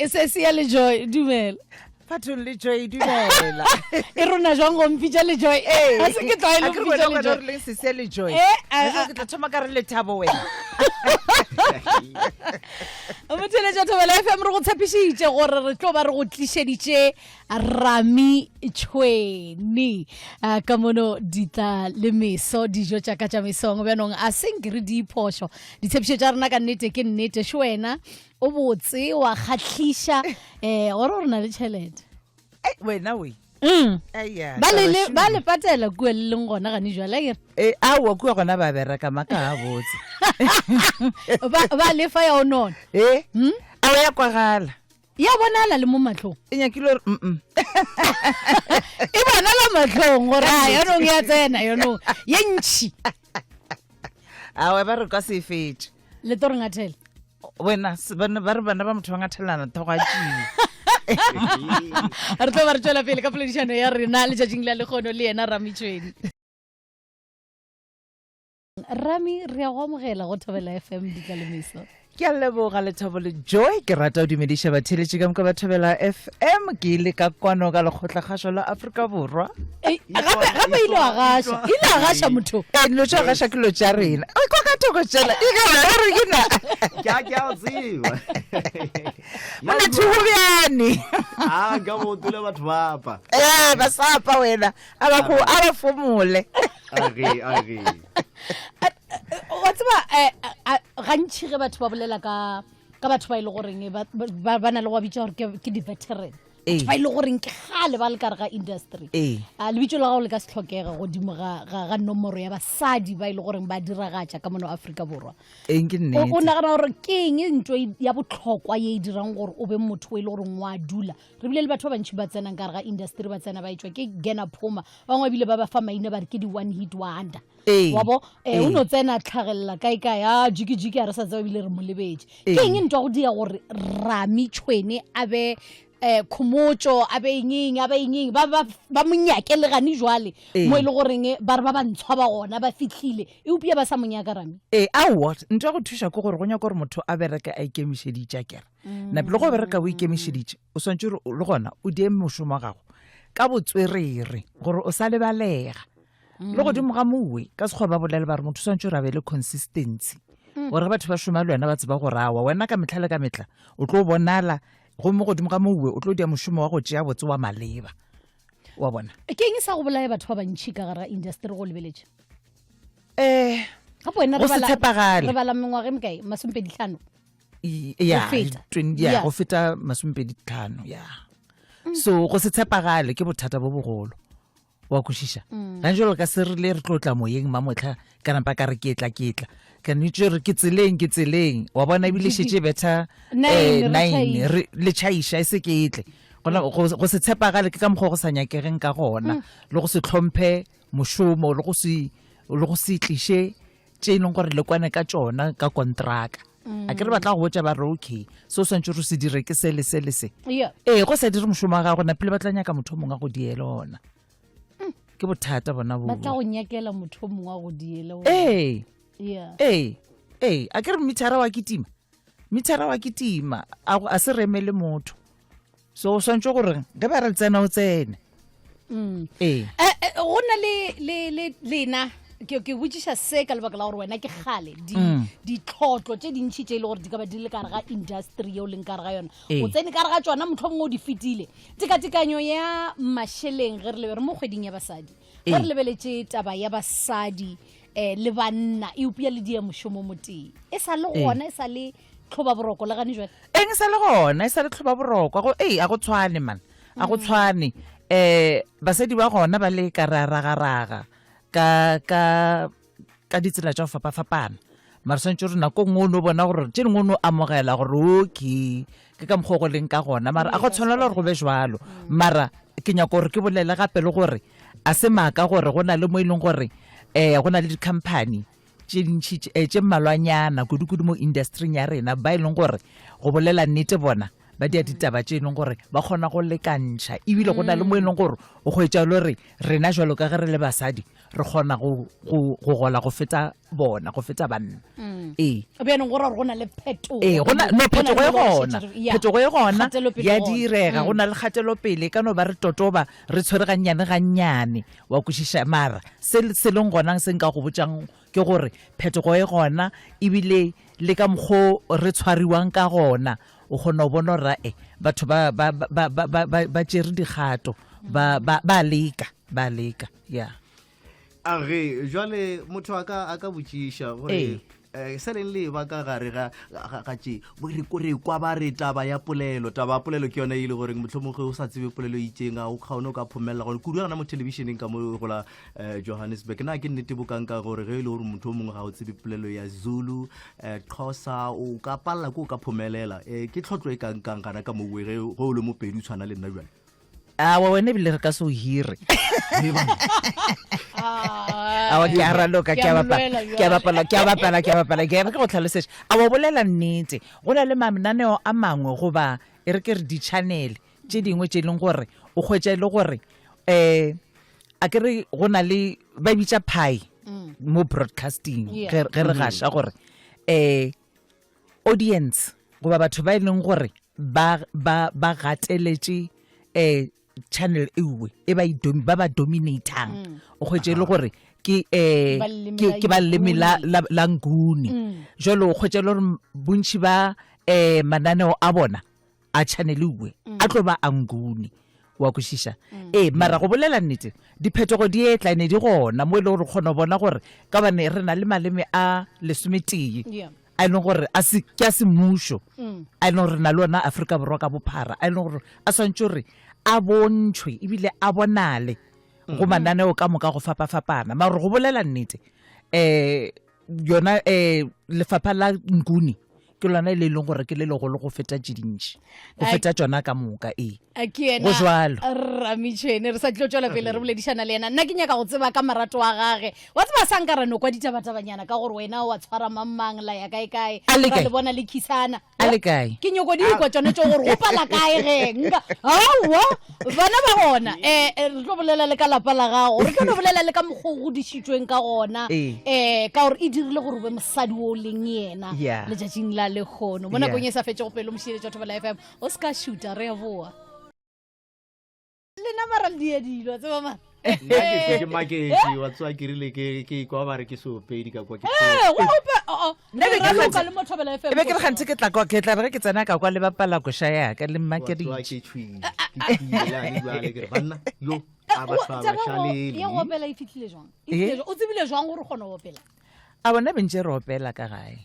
E se se ya le Joy, dumela. Bathong le Joy dumela. E rona jwang go mpitša le Joy? Ee. Ga se ke tlwaele A go ke re mpitša wena le wena Joy. o rileng sese le Joy. Eh, a- Ga se ke tla thoma ka re lethabo wena. Motheletša Thobela FM re go tshepišitše gore re tlo ba re go tlišeditše Rami Tšhweni Ah, ka mono ditla le meso dijo tša ka tša mesong bjanong a se nke re di phošo ditshepišo tša rena ka nnete ke nnete šo wena o botse wa kgahliša um gore o re na le tšhelete Ei, wena we. Mm. Aya, ba le le- taba ba šume. le patela kua le leng gona gane jwale akere Eh, aowa kua gona ba bereka maka ga botse. ba ba lefa ya o nona Eh? Aowa ya kwagala. Ya bonala le mo mahlong. E nyakile gore mm. E bonala mahlong gore a yanong ya tsena yanong ye ntšhi. Aowa ba re ka se e fetše. Le tlo re ngathela. Wena se- bana ba re bana ba motho ba ngathelana thogo a tšie. Re tlo ba re tšwela pele ka poledišano ya rena letšatšing la lekgono le yena Ramitšhweni. Rami, re a go amogela go Thobela FM Ditlalemeso. Ke a leboga Lethabo le Joy. Ke rata go dumediša batheeletši ka moka ba Thobela FM. Ke ile ka kwano ka lekgotlakgašo la Afrika Borwa. Ei, gape gape ile wa gaša, ile a gaša motho. Ee, dilo tša go gaša ke dilo tša rena. O kwa ka thoko tšela, e ka ba re ke na. Ke a ke a o tseba. Monna thugo bjane. Ah, nka bo tule batho ba apa. Ee, ba sa apa wena. A ba go a ba fomole. Age, age. Wa tseba eh, gantši ge batho ba bolela ka ka batho ba e le goreng ba, ba, ba na le go ba bitša gore ke, ke di-veteran Ee. batho ba e le goreng ke gale ba le kare ga industry Ee. A, lebitso la gago le ka se tlhokege godimo ga, ga, ga nomoro ya basadi ba e le goreng ba diragatša ka mono Afrika Borwa Eng ke o o nnete. nagana gore ke eng ntho e- ya botlhokwa ye e dirang gore o be motho o e le goreng wa dula re bile le batho ba bantši ba tsenang ka gare ga industry ba tsena ba etšwa ke gena phoma ba bangwe ebile ba ba fa maina ba re ke di-one hit wonder Ee. wa bo eh, o Ee. no tsena tlhagelela kae kae a jikijiki a re sa tseba ebile re mo lebetše Ee. ke eng ntwa go dia gore rami tšhwene a be um khomotšo a be engeng a be engeng ba ba ba mo nyake le gane jwale Ee. mo e le goreng ba re ba bantshwa ba gona ba fihlile eupša ba sa mo nyaka rami Ee, aowa ntho ya go thuša ke gore go nyaka gore motho a bereke a ikemišeditše akere Nape le go bereka o ikemišeditše, o swanetše gore le gona o die mošomo wa gago ka botswerere gore o sa lebalega. Le godimo ga mowe ka sekgowa ba bolela ba re motho o swanetše gore a be le consistency gore ge batho ba šoma le wena ba tseba gore awa wena ka mehla le ka mehla o tlo bonala gomme godimo ga mowe o tlo dia mošomo wa go tšea botse wa maleba wa bona. Ke eng sa go bolaya batho ba bantšhi ka gare ga industry go lebeletše? Eh, Gape wena go se tshepagale. re bala mengwaga e mekae? Masomepedi hlano. Ya, Go feta. 20 ya, Yeah. go feta 25 ya. So go se tshepagale ke bothata bo bogolo. Wa kwešiša? Gantši jalo ka se rile re tlo tla moyeng mamotlha ka nampa ka re ke tla ke tla. Ka nnete re ke tseleng ke tseleng. Wa bona ebile šetše betha Nine, re nine tšhaiša. re le tšhaiša e se ke e tle. Gona go go se tshepagale ke ka mokgwa o go sa nyakegeng ka gona le go se tlhomphe mošomo le go se le go se tliše tše e leng gore le kwane ka tšona ka kontraka mm. a ke re ba tla go botša ba re okay se o swantse re se dire ke se le se le se yeah. ee go sa dire mošomo wa gago napele ba tla nyaka motho o mongwe a go diele ona mm. ke bothata bona ba tla go nyakela motho o mongwe a go diele ee yeah. ee ee a ke re mithara wa kitima mithara wa kitima a se remele motho so o swantse gore ge ba re tsena o tsene mm. ee eh, eh, go na le le le lena ke ke botšiša se ka lebaka la gore wena ke kgale mm. ditlhotlo tše dintšhi tše e le gore di ka ba di le ka gare ga industry yeo leng ka gare ga yona ee. o tsene ka gare ga tsona motlho mongwe o di fetile tekatekanyo ya mašeleng ge re lebe re mo kgweding ya basadi ge re ee. lebeletše taba ya basadi um le banna eupša le dia mošomo motee e sa le ee. gona e sa le tlhoba boroko le gane jwale eng e sa le gona e sa le tlhoba boroko go ei a go tshwane man a go tshwane eh basadi ba gona ba le ka ra ragaraga ka ka ka ditsela tša go fapafapana mara swantse gore nako nngwe o no bona gore tše dingwe o no amogela gore okay ke ka mokgwa o go leng ka gona mara a go tshwanela gore go be jwalo mara ke nyaka gore ke bolele gape le gore a se maaka gore go na le mo e leng gore um go na le di-company tše dintši eh, tše mmalwanyana kudu-kudu mo industryng ya rena ba e leng gore go bolela nnete bona Ba dia ditaba tše e leng gore ba kgona go lekantšha, ebile go na le mo e leng gore o hwetša e le gore rena jwalo ka ge re le basadi re kgona go, go, go gola go feta bona, go feta banna. Ee. Bjanong go ra gore go na le phetogo. Ee, go na, no, phetogo e gona. Yeah. Phetogo e gona, Kgatelopele ya gona. direga, go na le kgatelopele, e ka no ba re totoba, re tshwere gannyane gannyane, wa kwešiša. Mara se, se leng gona se nka go botšang ke gore phetogo e gona, ebile le ka mokgo re tshwariwang ka gona, o kgona go bona gore ae, batho ba, ba, ba, ba, ba, ba, ba tšere dikgato, ba, ba, ba leka, ba leka, ya. A re, jwale motho a ka, a ka botšiša gore Ee. eh, se reng le ba ka gare ga, ga, ga tše, re, re kwa ba re taba ya polelo, taba ya polelo ke yona e le goreng mohlomongwe ge o sa tsebe polelo e itseng ga o kgone o ka phomelela gone kudu gona mo thelebišeneng ka mo go la eh, Johannesburg. Na ke nnete bokang ka gore ge e le gore motho o mongwe ga o tsebe polelo ya Zulu, eh, Xhosa, o ka palela ke o ka phomelela. Eh, ke tlhotlo e kang-kang gana ka mowe ge o le Mopedi o tshwana le nna bjale? Awa, wena ebile re ka se o hire. Awa, ke a raloka, ke a bapala, ke a bapala, ke a bapala, ke a bapala, ke a ke go tlhalosetša. Awa, bolela nnete. Go na le mananeo a mangwe goba e re ke re di-channel tše dingwe tše e leng gore o hwetša e le gore um a ke re go na le ba bitša pie mo broadcasting ge re gaša gore um audience goba batho ba e leng gore ba ba ba gateletše eh channel ewe e ba ba ba dominatang mm. o kgwetse e le gore ke eh ke ke ba leme la la nguni mm. jalo o kgwetse le gore bontši ba eh mananeo a bona a channel ewe mm. a tlo ba a nguni wa kwešiša mm. ee mara go bolela nnete diphetogo di etla ene di gona mo e le gore kgona go bona gore ka bane re na le maleme a lesometee a e leng gore a se ke a semmušo mm. a e leng gore re na le ona Afrika Borwa ka bophara a e leng gore a swantse gore a bontšhwe ebile a bonale go mm. mananeo ka moka go fapafapana mara go bolela nnete um yona um lefapha la Nguni ke lona le e leng gore ke le legolo go feta tše dintši go feta tšona ka moka ee ke go jwalo ramitšhene re sa tlo tšwela pele re boledišana le yena nna ke nyaka go tseba ka marato wa gage wa tseba sa nka ra no kwa ditabatabanyana ka gore wena wa tshwara mang mang la ya kae kae ra le bona le khisana a le kae ke nyoko di ikwa tšone tšo gore go pala kae ge nka aowa bana ba gona um re tlo bolela le ka lapa la gago re tlo no bolela le ka mokgwa o godišitšweng ka gona um ka gore e dirile gore o be mosadi o leng yena letšatšing la lekgono mo nakong e sa fetšego pelo mošireletša Thobela FM o se ka šuta re a boa lena mara le die dilo tseba mara nna ke kwe ke maketše wa tsoa ke rile ke ke ikwa ba re ke seopedi ka kwa ke Eh, go ope oh, oh. Nna be ke Re re raloka le mo Thobela FM e be ke re ganthe ke tla kwa ke tla re ge ke tsena ka kwa le bapala koša yaka le wa tsoa mmakeditše ke tšhwile ke tšhwile le ane jwale ke re banna yo Eh, a batho ba taba ba ya go šalele opela e fitlhile jwang E Eh? fihlile jwang? o tsebile jwang gore o kgona go opela a bona bentše re opela ka gae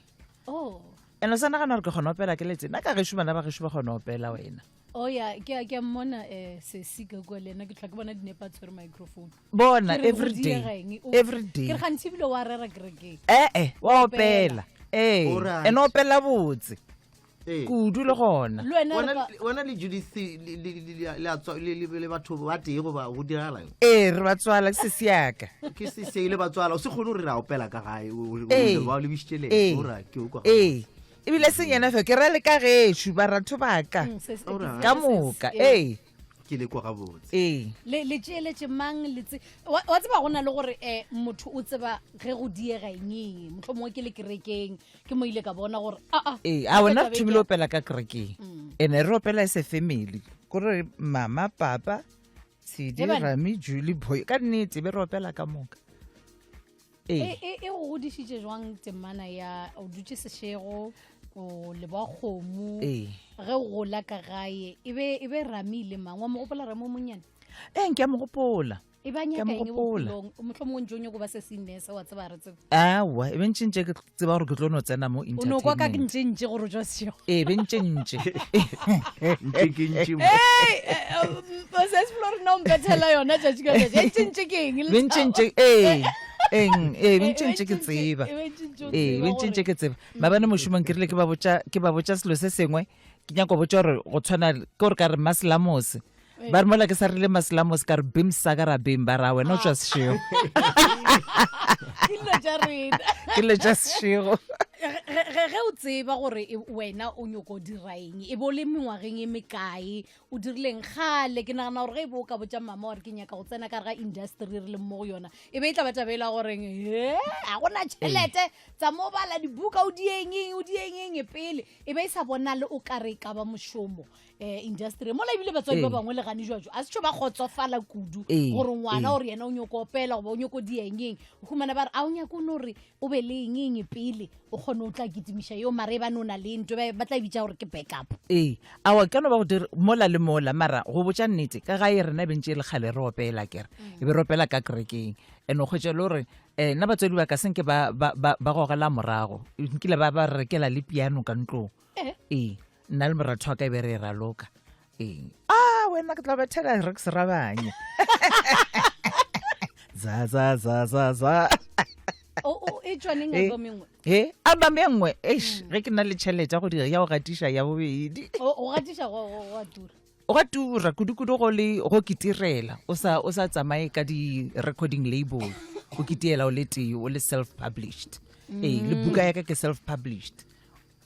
oh ene o sa nagana gore ke kgona opela ke letse nna ka gešo bana ba gešo ba kgona opela wena o oh, ya ke ke mmona eh sesi ka kwa le ena ke tlhoka ke bona dinepa tshwere microphone bona every day every day ke re gantsi bile wa rera kerekeng eh eh wa opela eh ene opela botse Ee. kudu le gona le wena Wena re ka- le- wena le Judith le a tswa- le batho ba tee goba go diragalang ee re ba tswala ke sesi yaka ke se se ile ba tswala o se kgone gore re a opela ka gae Ee. ba lebišitše le Ee. ora ke o kwa ee ebile seng yena fe ke ra le ka gešo baratho ba ka Mm, se- se- Alright. ka moka Ee. ee ke le kwa gabotse ee le le tšeeletše mang le tse wa wa tseba go na le gore um motho o tseba ge go diega eng eng motlho mongwe ke le kerekeng ke mo ile ka bona gore aa ee a wena re thomile opela ka kerekeng ene re opela e se family kore mama papa tshedi Ebane. rami julie boy ka nnete be re opela ka moka ee e, e go godišitše jwang temana ya o dutše sešego o leboa kgomo ee ge o gola ka gae e be e be rami le mang wa mo gopola rami o monnyane ee nke a mo gopola e ba Ke a nyaka mo eng gopola. bophelong motlho mongwe ntse o nyako ba se sennese wa tseba re tseba awa e be ntšentše ke tseba gore ke tlo no tsena mo o no kwa ka ke entertainment ntše ntše gore o jwa sešego ee be ntšentše ntše ke ntše sesflore na o mpethela yona tšatši ka tšatši e ntše ntše ke eng be ntšentše ee eng ee be ntšentše ke tseba ee be ntšentše ke tseba maabane mošomong ke rile ke ba botša ke ba botša selo se sengwe ke nyaka go botša gore go tshwana ke gore ka re maselamose ba re mola ke sa rile maselamose ka re bim sa ka ra bim ba ra wena o tšwa sešego ke dilo tša rena ke dilo tša sešego. Ge o tseba gore e, wena o nyoko dira eng e bo le mengwageng e mekae o dirileng gale ke nagana gore ge e bo o ka botša mama gore ke nyaka go tsena ka re ga industry re leng mo go yona e be e tla ba taba e la goreng e ga gona tšhelete tsa mo bala dibuka o dieng eng o dieng eng pele e be e sa bonale o ka re e ka ba mošomo um industry mola ebile batswadi ba bangwe le gane jwajo a setšho ba kgotsofala kudu gore ngwana gore yena o nyoko opela goba o nyoko dieng eng o humana ba re a o nyako o no re o be le eng eng pele o kgone o tla kitimiša yeo mara e bane o na le nto ba tla e bitša gore ke backup. Ee, aowa ke no ba go dire mola le mola mara go botša nnete ka gae rena e bentše e le kgale re opela kere e be re opela ka kerekeng and o kgwetša le gore um nna batswadi ba ka senke ba, ba, ba, ba gogela morago nkile ba ba rekela le piano ka ntlong ee nna le moratho wa ka e be re e raloka ee a wena ke tla bethela rex rabanye za za za za za e tšwa neng eh, album e nngwe he album e nngwe eish mm. ge ke na le tšhelete ya go dira ya go gatiša ya bobedi go gatiša go a tura go a tura kudu-kudu go le go kitirela o sa o sa tsamaye ka di-recording label o kitiela o le tee o le self published ee le buka ya ka ke self published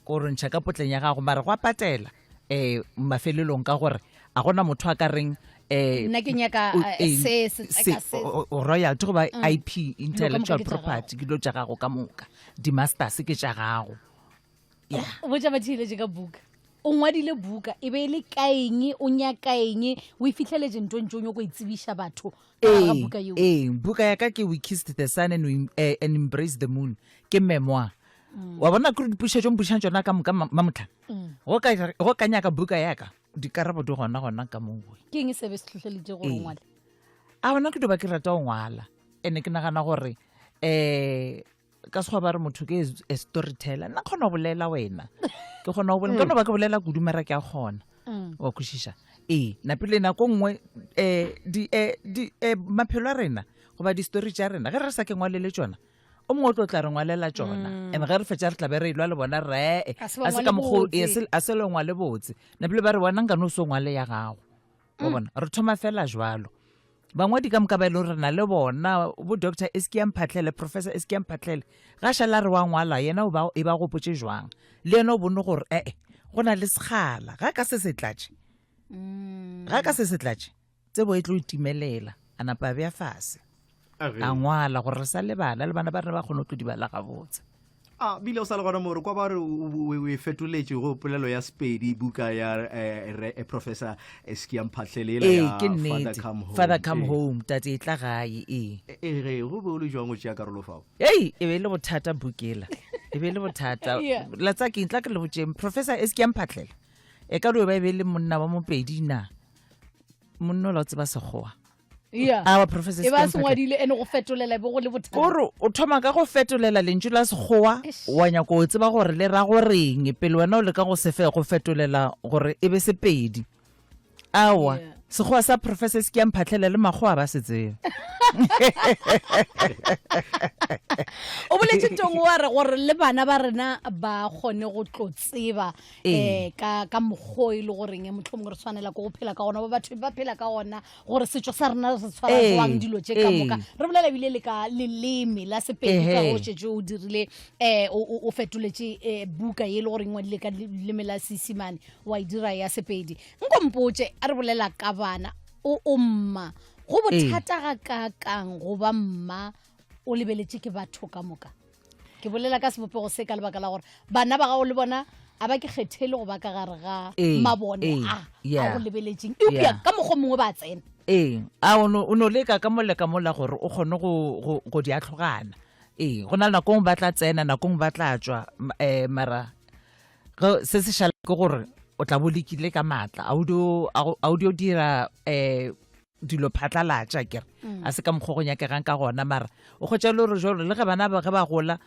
Ko re ntšha ka potleng ya gago mara go a patela um mafelelong ka gore a gona motho a ka reng um nna ke nyaka eh, se se se ka se royalty goba mm. ip intellectual property ke dilo tša gago ka moka di-masters ke tša gago ya botša ba theeletše ka buka o ngwadile buka e be e le kaeng o nyaka eng o e fitlheletše nto ntse o nyako e tsebiša batho ka gare ga buka yeo ee buka ya ka ke we kissed the sun and, we, eh, and embrace the moon ke memoir mm. wa bona kore dipušo tšo mpušang tšona ka moka mamotlha mm. go ka nyaka buka yaka dikarabo di gona gona ka moo ke eng se be se tlhotlheleditše gore o ngwale a gona ke doba ke rata go ngwala ene ke nagana gore um ka sekgwa ba re motho ke a storyteller nna kgona go bolela wena ke kgona go bolela ka no ba ke bolela kudu mara ke a kgona mm. wa kwešiša ee napile nako nngwe um maphelo a rena goba di-story tša rena ge re sa ke ngwalele tsona o mongwe o tlo tla re ngwalela tsona mm. and ge re fetša re tla be re elwa le bona ree a se ka mokgo a se le ngwale botse napile ba re bona nkane o se ngwale ya gago wa mm. bona re thoma fela jwalo bangwadi ka moka ba e le gore re na le bona bo doctor eskia mphatlhele professor eskia mphatlhele ga šala re wa ngwala yena e ba gopotse jwang le yena o bone gore ee go na le sekgala ga ka se se tlatše mm. ga ka se se tlatše tsebo e tlo itimelela a napa a bea fase a ngwala gore re sa lebala le bana ba rena ba kgone go tlo di bala gabotse a bile o sa le gona more kwa ba re o e fetoletše go polelo ya sepedi buka ya eh, eh, professor Eskia Mphahlele ela ya ke nnete father come home tate e tla gae ee ee ge go be o le jwang o tšea karolo fao ei e be e le bothata bukela e be e le bothata la tsa keng tla ke le botšeng professor Eskia Mphahlele e ka dio ba e be e le monna wa mopedi na monna o la o tseba sekgowa yeah awa professor e ba Stamper. sengwadile ene go fetolela e be go le bothata kore o thoma ka go fetolela lentšu la sekgowa Eish. wa nyako o tseba gore le ra goreng pele wena o leka go sefe go fetolela gore e be sepedi awa Yeah. sekgowa sa professor se ke ya mphatlhele le makgowa ba se tsebe o boletse ntong wa re gore le bana ba rena ba kgone go tlo tseba Ee. um ka ka mokgwa e le goreng mohlomongwe re tshwanela ke go phela ka gona ba batho ba phela ka gona gore setšo sa rena se tshwara Ee, jwang dilo tše ka moka ee. re bolela ebile le ka leleme la sepedi ka Ehe. go šetše o dirile um o fetoletše um buka ye e le gore ngwadile ka leleme la seesimane wa e dira ya sepedi nko mpotše a re bolela ka bana o o mma go bothata ga kaakang go ba mma o lebeletše ke batho ka moka ke bolela ka sebopego se ka lebaka la gore bana ba gago le bona a ba ke kgethele go ba ka gare ga Ee, mabone ee, a a yeah. go lebeletšeng eupša Yeah. ka mokgwa mongwe ba tsena ee a o no o no leka ka mola ka mola gore o kgone go go go di atlhogana ee go na le nako nngwe ba tla tsena nako nngwe ba tla tswa um mara ge se se šala ke gore o tla bo lekile ka maatla a o dio a go- a o dio dira um dilo phatlalatša kere mm. a se ka mokgwa go nyakegang ka gona mara o kgwetša le gore jalo le ge bana ba ge ba gola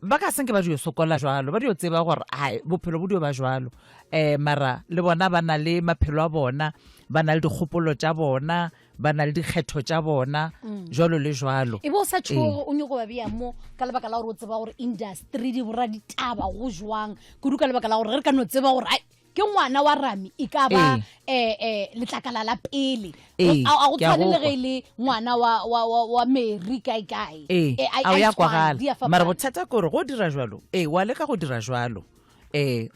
ba ka senke ba dio sokola jalo ba dio tseba gore ai bophelo bo dio ba jalo um mara le bona ba na le maphelo a bona ba na le dikgopolo tša bona ba na le dikgetho tša bona mm. jalo le jalo e be o sa tšhogo o nyoko ba bea mo ka lebaka la gore o tseba gore industry di bora ditaba go jwang kudu ka lebaka la gore ge re ka no tseba gore ai ke ngwana wa rami e ka ba eh eh letlakala la pele Ee, a a go ke a tshwane go le ge kwa. e le ngwana wa wa wa, wa Mary kae kae ee Eh, a- a o a ya tshwane, kwagala di a mara fapana. bothata ke gore go dira jalo ee wa leka go dira jalo um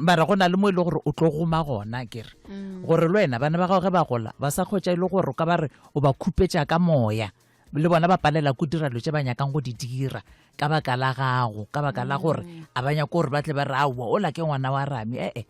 mara go na le mo e le gore o tlo goma gona kere Mm. gore le wena bana ba gago ge ba gola ba sa kgotsa e le gore o ka ba re o ba khupetša ka moya le bona ba palela ko dira dilo tše ba nyakang go di dira ka baka la gago ka baka la gore Mm. a ba nyako gore ba tle ba re aowa ola ke ngwana wa rami ee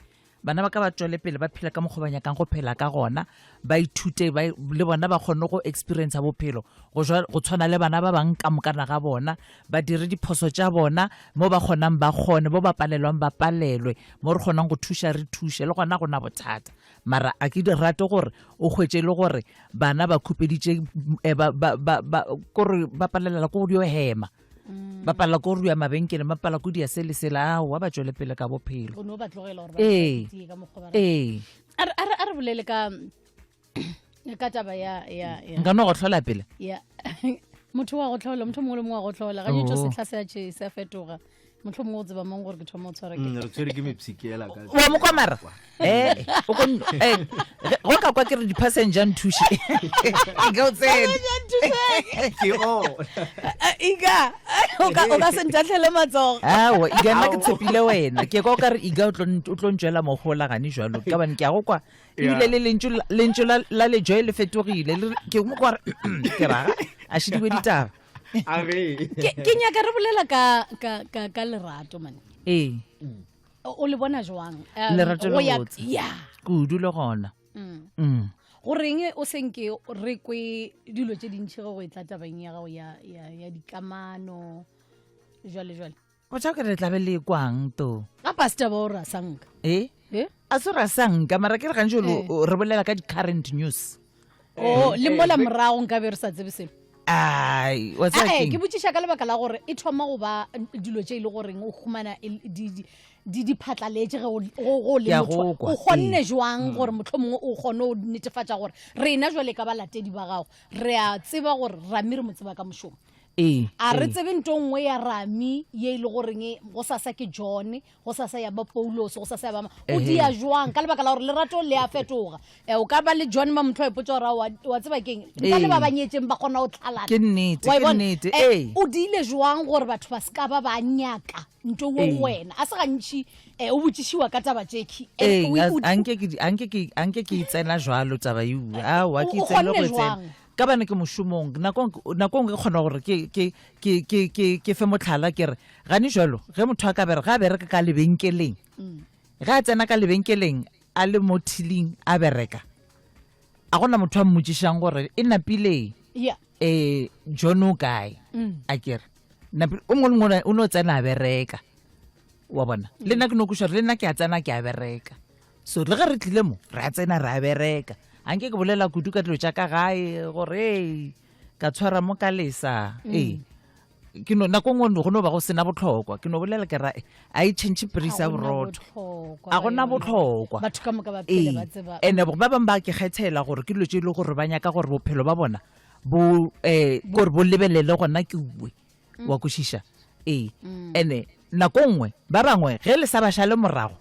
bana ba ka ba tšwele pele ba phela ka mokgwa ba nyakang go phela ka gona ba ithute ba, le bona ba kgone go experience bophelo go, go tshwana le bana ba bang ka mokana ga bona ba dire diphoso tša bona mo ba kgonang ba kgone mo ba palelwang ba palelwe mo re kgonang go thuša re thuše le gona go na bothata mara a ke di rate gore o hwetše le gore bana ba khupeditše eh, ba, ba, ba, ba, kore ba palelela ko go dio hema ba palela ko go ya mabenkeleng ba palela ko dia se le sela aowa ba tšwele pele ka bophelo o no ba tlogela gore ba Ee. tie ka mokgwa ba ee a re- a re a re bolele ka ka taba ya ya ya nka no go hlola pele ya motho wa go tlhola motho mongwe le mongwe wa go tlhola ga nyetso Oh. setlha se a tše se a fetoga motlho mongwe o tseba mang gore ke thoma o tshwara ke Mm, re tshwere ke mepsikela ka wa mo kwa mara ee o ko eh, ge- go ka kwa ke re di-passenger nthuše ke o tsene ke o ika o ka o ka se ntatlhele matsogo aowa iga nna ke tshepile wena ke kwa o ka re iga o tlo nt- o tlo ntšwela mogola gane jalo ka bane ke a go kwa ebile le lentšu la- lentšu la la lejoe le fetogile Le re- ke mo kwa re ke raga a šediwe ditaba a re ke ke nyaka re bolela ka ka ka ka lerato man ee o le bona jwang Lerato le go ya- botse. ya kudu le gona Mm. goreng o senke re kwe dilo tše dintšhi ge go e tla tabeng ya gago ya, ya, ya dikamano jwale jwale botša ke re tlabe le kwang to ga pastor ba o re a sanka e Eh? a se ra sanka mara ke re gantši Eh. re bolela ka di-current news o le mola morago nka be re sa tsebe selo ai wa tseba Ae, keng? ke botšiša ka lebaka la gore e thoma go ba dilo tše e le goreng o humana e di- di- di di phatlaletše ge o- go go le Ke a motho go kwa, o kgonne ee. jwang gore motlho mongwe o kgone go netefatša gore rena jwale ka balatedi ba gago re a tseba gore rami re mo tseba ka mošomo ee a re ee. tsebe nto nngwe ya rami ye e le goreng go sasa ke john go sasa ya ba paulos go sasa ya ba ma o dia jwang ka lebaka la gore lerato le a fetoga Eh, o ka ba le john ma motho wa ipotsa gore wa wa tseba keng nka le ba Ee. ba nyetseng ba kgona go tlhalana Ke nnete, Wa e ke bona? nnete, Eh, ee. o diile jwang gore batho ba seka ba ba nyaka nto wo Ee. wena a se gantši um o botšišiwa ka taba tšekhi Eh, ee o- o- anke ke di- anke ke anke ke itsena jwalo taba eo aowa ke O- o itsene go kgonne e tsena jwang? ka bane ke mošomong nako nako nngwe ke kgona gore ke ke ke ke ke ke fe motlhala ke re gane jalo ge motho a ka bere ga a bereka ka lebenkeleng ge a tsena ka lebenkeleng a le mo thiling a bereka a gona motho a mmotšišang gore e napile yeah um john o kae a kere Napile- o mongwe le mongwe o no tsena a bereka wa bona le nna ke no koša gore le nna ke a tsena ke a bereka so le ge re tlile mo re a tsena re a bereka a nke ke bolela kudu ka dilo tša ka gae gore ee ka tshwara mo ka lesa ee ke no nako nngwe go no ba go sena botlhokwa ke no bolela ke ra a e change price ya borotho a gona botlhokwa batho ka moka ba phele ee ba tseba and ba bangwe ba ke kgethela gore ke dilo tše e le gore ba nyaka gore bophelo ba bona bo um kore bo lebelele gona ke uwe wa kwešiša ee ene nako nngwe ba bangwe ge le sa ba šale morago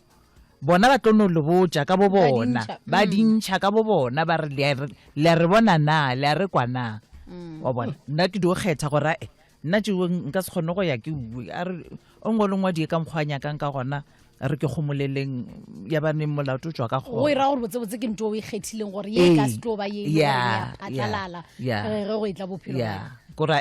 bona ba tlo no le botša ka bo bona dintšha, ba dintšha ka bo bona ba re le a re- le a re bona na le a re kwa na wa bona nna ke dio kgetha gore ae nna tšeo nka se kgone go ya ke bue a re o nngwe le nngwe a die ka mokgwa a nyakang ka gona re ke kgomoleleng ya baneng molato o tswa ka go e kgoro ra gore botsebotse ke nto o e kgethileng gore ye e ka Ee. se tlo ba ye e le gore Yeah, ya phatlalala yeah, eh, ge go e tla bophelo ya kore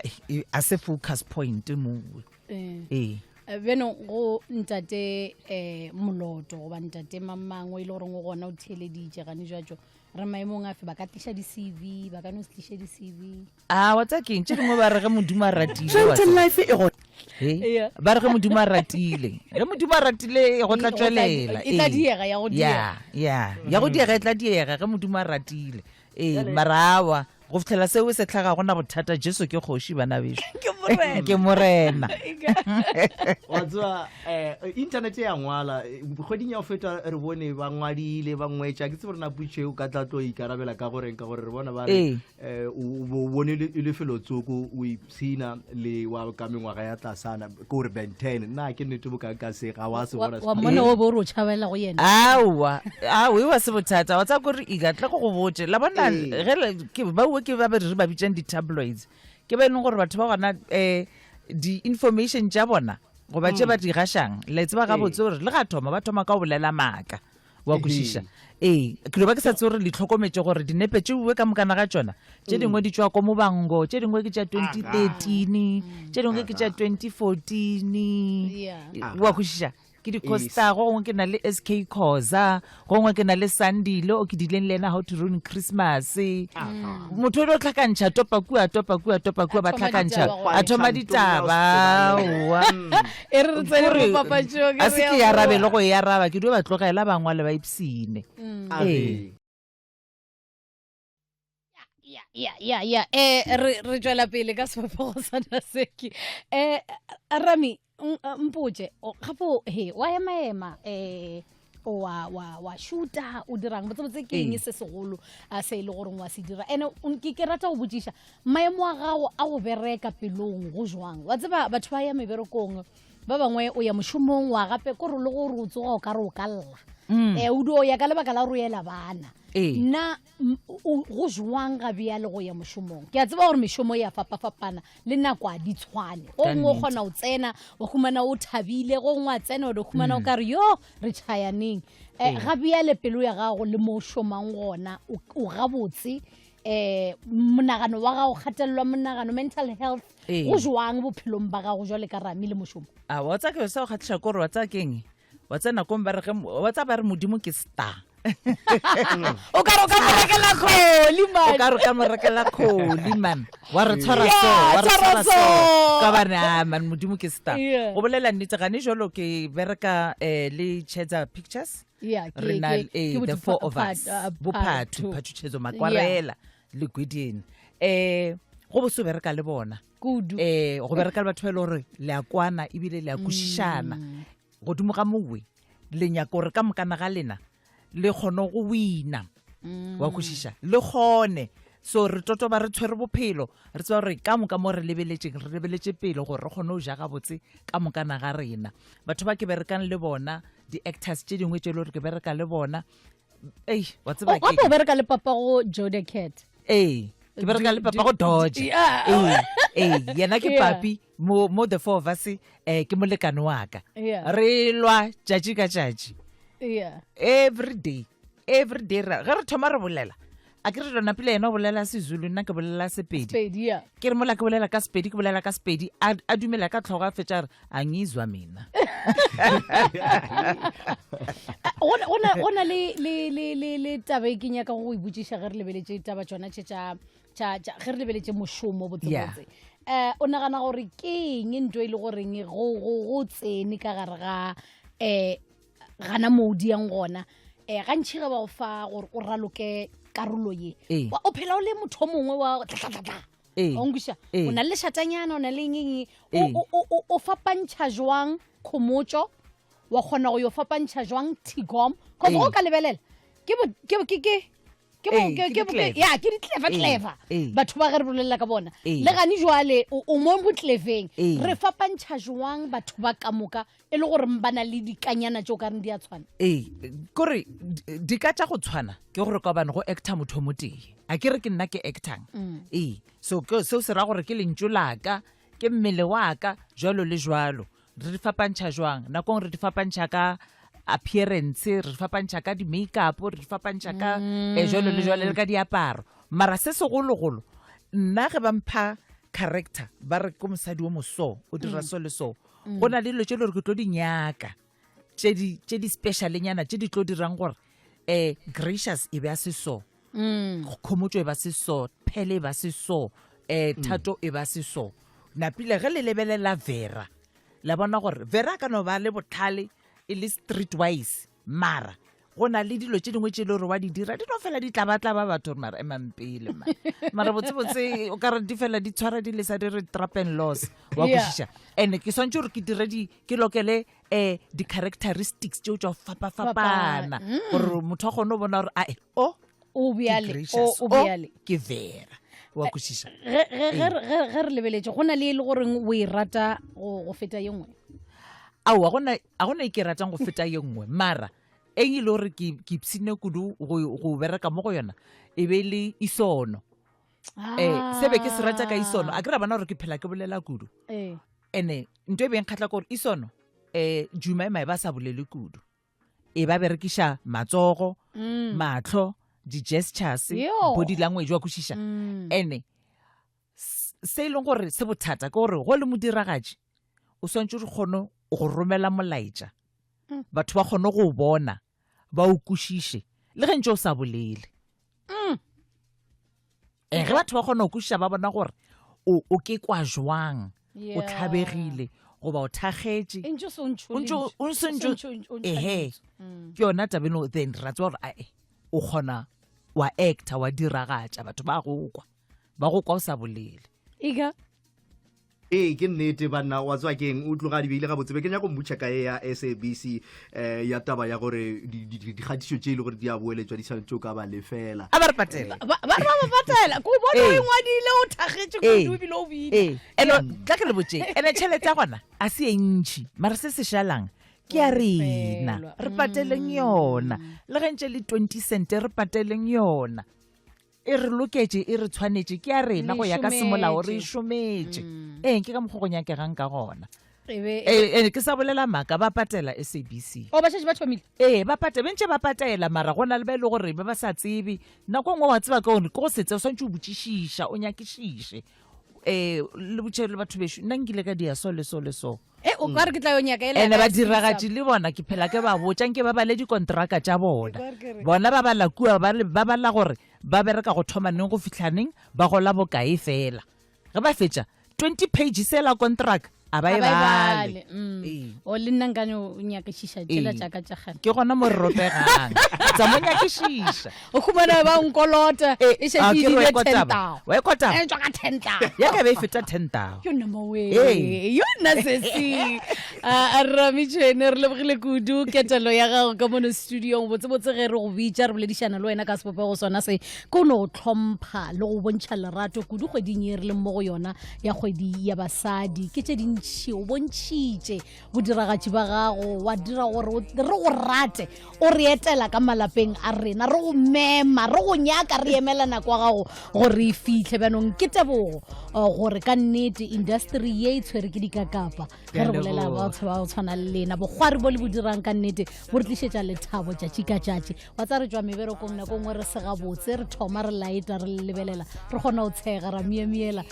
a se focus point mowe Eh. ee Eh, beno go ntate um moloto goba ntate mamangwe e le goreng o gona o theeleditše gane jwatso re maemong afe ba ka tliša di-cv ba ka no se tliše di-cv a wa tsa keng tše dingwe ba re ge modimo a ratile wa Fountain tseba. Life e go He? Yeah. ba re ge modimo a ratile ge modimo a ratile go tla E- go tla- tswelela e tla ee. diega, ya go diega. ya ya ya go diega e tla diega ge modimo a ratile ee mara awa Go fihlela seo se hlaga gona bothata Jesu ke kgoši bana bešo. Ke morena. Ke morena. Wa tseba eh internet ya ngwala kgweding ya go feta re bone ba ngwadile ba ngwetša ke tsebe rena putšo o ka tla tlo ikarabela ka goreng ka gore re bona ba re eh o bone e le felo tsoko o ipshina le wa ka mengwaga ya tlasana ke gore Ben 10 nna ke nnete bo ka ka se ga wa se bona wa mmona o bo re o tšhabela go yena aowa aowa e wa se bothata wa tsaya kore ika tla go go botse la bona ge ke baue ke ba re ba bitsang di-tabloids ke ba e leng gore batho ba gona um di-information tša bona goba tše ba di gašang le tseba gabotse gore le ga thoma ba thoma ka go bolela maaka wa kwešiša ee ke ba ke sa tse gore le tlhokometše gore dinepe tše uwe ka mokana ga tšona tše dingwe di tšwa ko mobango tše dingwe ke tša 2013 tše dingwe ke tša 2014 wa kwešiša ke di-costa go gongwe ke na le sk cosa gongwe ke na le sandile o ke dileng le ena how to ruin christmas motho o ile o tlhakantšha topa kua topa kua topa kua ba tlhakantšha a thoma ditaba oa e re re tsene mo papatšong a se ke ya arabe le go e araba ke dio ba tlogela bangwa le ba ipsine ee ya ya ya ya eh re re tšwela pele ka sebopego sa naseki eh rami mpotše gape he wa ema ema eh wa wa wa shuta o dirang botsebotse ke eng se segolo a se e le goreng wa se dira ene ke ke rata go botšiša maemo a gago a go bereka pelong go jwang wa tseba batho ba ya meberekong ba bangwe o ya mošomong wa gape ko re le gore o tsoga o ka re o ka lla um o dio ya ka lebaka la gore o ela bana nna go jwang ga bjale go ya mošomong ke a tseba gore mešomo ya fapafapana le nako a di tshwane go gongwe o kgona go tsena wa humana o thabile go gongwe a tsena o di humana o mm. ka re yo re tšhayaneng um ga bjale pelo ya gago le mo o šomang gona o gabotse um monagano wa gago kgatelelwa monagano mental health go jwang bophelong ba gago jwale ka rami le mošomo a wa tsa ke sa o kgatlhiša kore wa tsa keng wa tsena kong ba re ge wa tsa ba re modimo ke star o ka re o ka mo rekela kholi man o ka re ka mo rekela kholi man wa re tshwara so wa re tshwara so ka ba re ah man modimo ke star go bolela nnete gane jalo ke bereka eh, le Chedza Pictures re na eh, the four of us uh, bophathu phathu Chedzo Makwarela le Gwedini eh go bo bereka le bona kudu eh go bereka le batho ba e le gore le a kwana ebile le a kwešišana mm. godimo ga mowe le nyaka gore ka mokana ga lena le kgone go wina mm. wa kwešiša le kgone so re totoba re tshwere bophelo re tseba gore ka moka mo re lebeletšeng re lebeletše pele gore re kgone go ja gabotse ka mokana ga rena batho ba ke berekang le bona di-actors tše dingwe tše e le gore ke bereka le bona ei wa tseba gape o bereka le papa go jode cat ee ke bereka le papa go dodge ee ee yena ke papi mo mo the four of us eh ke molekane wa ka re lwa tšatši ka tšatši every day every day ge re thoma re bolela a ke re lona pele yena o bolela sezulu nna ke bolela sepedi ke re mola ke bolela ka sepedi ke bolela ka sepedi a dumela ka tlhogo a fetša re a ngizwa mina go na le taba e ke nyaka go e botšiša ge re lebeletše taba tšona tše tša ge re lebeletše mošomo botsebotse um o nagana gore ke eng nto e le goreng go tsene ka gare ga um gana mo o diang gona um gantšhi ge ba o fa gore o raloke karolo ye Ee. o phela o le motho o mongwe wa tlatlatlatla Ee. o nkwiša Ee. o na le lešatanyana o na le eng eng Ee. O- o- o- o fapantšha jwang khomotšo wa kgona go yo fapantšha jwang tigom cause Ee. go ka lebelela ke bo- ke ke ke ke bo- Ee, ke- ke ke bo- di-clever. ya ke di-clever Ee, clever ee. batho ba ge re bolelela ka bona Ee. le gane jwale o o mo botleveng Ee. re fapantšha jwang batho ba ka moka e le gore ba na le dikanyana tse o ka reng di a tshwana ee kore di ka tša go tshwana ke gore ka gobane go actor motho o motee a ke re ke nna ke actang mm. ee so seo se ra gore ke lentšu laka ke mmele wa ka jalo le jalo re di fapantšha jwang nakong re di fapantšha ka appearance re di fapantšha ka di-makeup re di fapantšha ka mm. eh, jalo le jalo le ka diaparo mara se segologolo nna ge ba mpha character ba re ke mosadi o moso o dira mm. so le so mm. go na le dilo tše le gore ke tlo di nyaka tše di specialenyana tše di tlo dirang gore um gracious e be a se so mm. khomotšo e ba se so phele e ba se so um thato e ba se so napile ge le lebelela vera la bona gore vera a ka no ba le botlhale e le street wise mara Go na le dilo tše dingwe tše e le gore wa di dira di no fela di tlabatlaba batho gore mara emang pele man. Mara botsebotse o ka re di fela di tshwara di lesa di re trap and loss wa Yeah. kwešiša. And ke swantše gore ke dire di ke lokele um di-characteristics tšeo tša go fapafapana gore motho a kgone go bona gore ae o O ke bjale, o Gracious, o o bjale. ke Vera wa kwešiša. Ge ge ge re- ge ge re lebeletše go na le e le goreng o e rata go go feta ye nngwe. Aowa gona a gona e ke ratang go feta ye nngwe mara e e le gore ke ke ipshine kudu go go bereka mo go yona e be e le isono eh se be ke se rata ka isono a ke ra bona gore ke phela ke bolela kudu Eh. ene nto e beng kgatlha ke gore isono eh Juma e ba sa bolele kudu e ba berekiša matsogo mahlo di-gestures Yo. body language wa kwešiša ene se e leng gore se bothata ke gore go le modiragatši o swantse re kgone go romela molaetša mm. batho ba kgone go bona ba o kwešiše le ge ntse o sa bolele mm. eh, ge batho ba kgone go kwešiša ba bona gore o ke kwa jwang o tlhabegile goba o thakgetše ehe mm. ke yona tabeno then ra tseba gore ae o kgona wa actor wa diragatša batho ba go kwa ba go kwa o sa bolele ika ee ke nnete banna wa tswa keng o tloga di beile gabotse be ke nyako mmutšha ka e ya sabc um ya taba ya gore dikgatišo tše e le gore di a boeletswa di tshwanetse o ka ba lefela a ba re patela ba ba re ba ba patela ko bona o Ee. e ngwadile o thakgetše Ee. kudu ebile o bina ee ene tla ke le botseng ene tšhelete ya gona a se e ntšhi mara se se šalang ke ya rena Lefelwa. re pateleng yona le ge ntše le 20 cent re pateleng yona e re loketše e re tshwanetše ke ya rena go ya ka semolao re e šometše mm. ee ke ka mokgwa go nyakegang ka gona ee ke sa bolela maaka ba patela sabc o ba šetše ba thomile ee ba patela bentše ba patela mara go na le ba e le gore ba ba sa tsebe nako nngwe wa tseba ke gore ke go setse o swantse o botšišiša o nyakišiše um le botšhe le batho bešo nna nkile ka dia so le so le so e o ka re ke tla yo nyaka ele ene badiragatši le bona ke phela ke ba botša nke ba bale dikontraka tša bona bona ba bala kua ba ba bala gore ba bereka go thoma neng go fihla neng ba gola bokae fela ge ba fetša 20 pages ela kontraka a ba e bale mm. o le nna nkane o nyakišiša tšela tšaka tša gane ke gona mo re ropegang tsa mo nyakišiša o khumana ba nkolota Eh, e ah, šetše ke e re ile wa ekwa taba. 10,000. Wa ekwa taba? E tšwa ka 10,000. ya ka be e feta 10000 yo nna mowe Ee. yo nna sesi a ramitšhene re lebogile kudu ketelo ya gago ka mono studiong botsebotse ge re go bitša re boledišana le wena ka sebopego sona se ke o no go tlhompha le go bontšha lerato kudu kgweding ye re leng mo go yona ya kgwedi ya basadi ke tše dintšhi o bontšhitše bodiragatši ba gago wa dira gore re go rate o re etela ka malapeng a rena re go mema re go nyaka re emela nako ya gago gore e fitlhe bjanong ke tebogo eh, gore ka nnete industry ye e tshwere ke dikakapa ge re bolela batho ba go tshwana le lena bokgwari bo le bo dirang ka nnete bo re tlišetša lethabo tšatši ka tšatši wa tsa re tšwa meberekong nako nngwe re sega botse re thoma re laeta re lebelela re kgona go tshega ra miemiela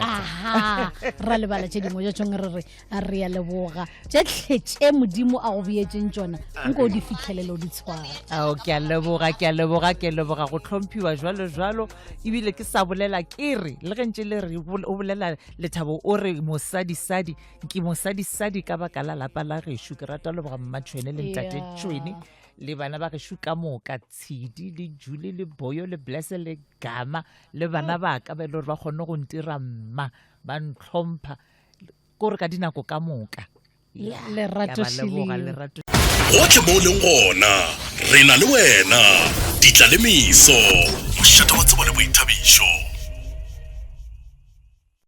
aha ra lebala tše dingwe tša tšong re re re ya leboga tše tlhe tše modimo a go beetseng tšona nko o di fitlhelele o di tshware ao ke a leboga ke a leboga ke a leboga go tlhomphiwa jwalo jwalo ebile ke sa bolela ke re le ge ntše le re o bolela lethabo o re mosadisadi ke mosadisadi ka baka la lapa la gešo ke rata leboga mmatšhwene le ntate tšhwene le bana ba gešo ka moka tshedi le jule le boyo le blesse le gama le bana ba ka ba e le gore ba kgone go ntira mma ba ntlhompha kore ka dinako ka moka lerato lerato gotlhe mo o leng gona re na le wena ditla le meso mošate wa tsebo le boithabišo.